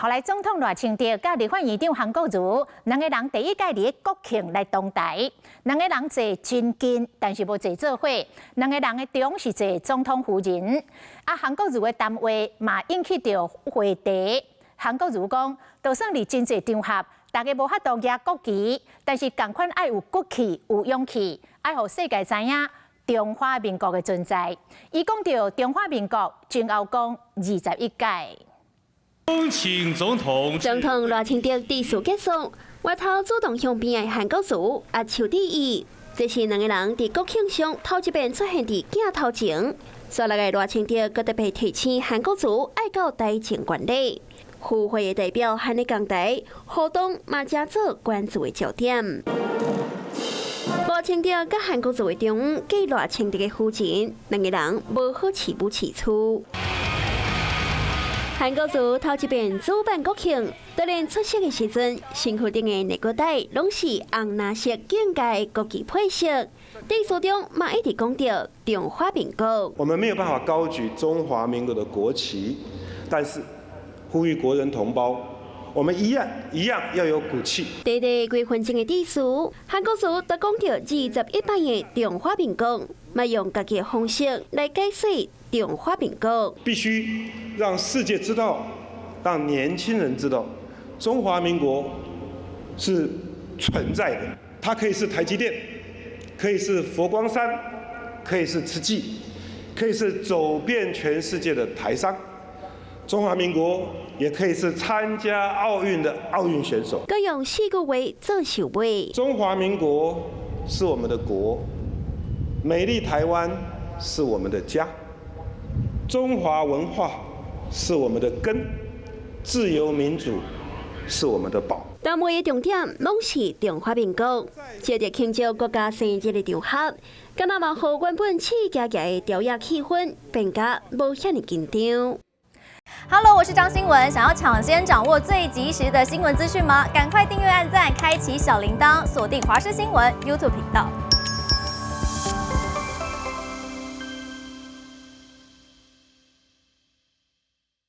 予來總統賴清德佮立法院長韓國瑜，兩个人第一擺佇國慶來同台，兩个人坐真近，但是無坐做伙。兩个人的中是坐總統夫人。啊，韓國瑜的談話嘛引起著話題。韓國瑜講，就算佇真濟場合，大家無法度舉國旗，但是仝款愛有骨氣、有勇氣，愛予世界知影中華民國的存在。伊講著中華民國前後講21屆。恭請總統。總統賴清德致辭結束，回頭主動向邊的韓國瑜握手致意。這是兩个人佇國慶上頭一遍出現佇鏡頭前。煞來的賴清德閣特別提醒韓國瑜愛到台前觀禮。與會的代表喊咧講台，活動嘛成做關注的焦點。賴清德佮韓國瑜的中間賴清德的夫人，兩个人無好飼母飼蛻。韓國瑜頭一遍主辦國慶，當然出席的時陣，身軀頂的內褲帶攏是紅藍色境界國旗配色。致辭中嘛一直講著中華民國。我們沒有辦法高舉中華民國的國旗，但是呼籲國人同胞，我們一樣一樣要有骨氣。短短幾分鐘的致辭，韓國瑜都講著21擺的中華民國，嘛用家己的方式來解釋中華民國。必須讓世界知道，讓年輕人知道，中華民國是存在的。它可以是台積電，可以是佛光山，可以是慈濟，可以是走遍全世界的台商。中華民國也可以是參加奧運的奧運選手。閣用四句話做收尾。中華民國是我們的國，美麗台灣是我們的家，中華文化是我們的根，自由民主是我們的寶。談話的重點攏是中華民國，借著慶祝國家生日的場合，敢若嘛予原本刺激激的朝野氣氛變甲無遐爾緊張。 Hello，我是張新文。想要搶先掌握最及時的新聞資訊嗎？趕快訂閱、按讚、開啟小鈴鐺，鎖定華視新聞 YouTube 頻道。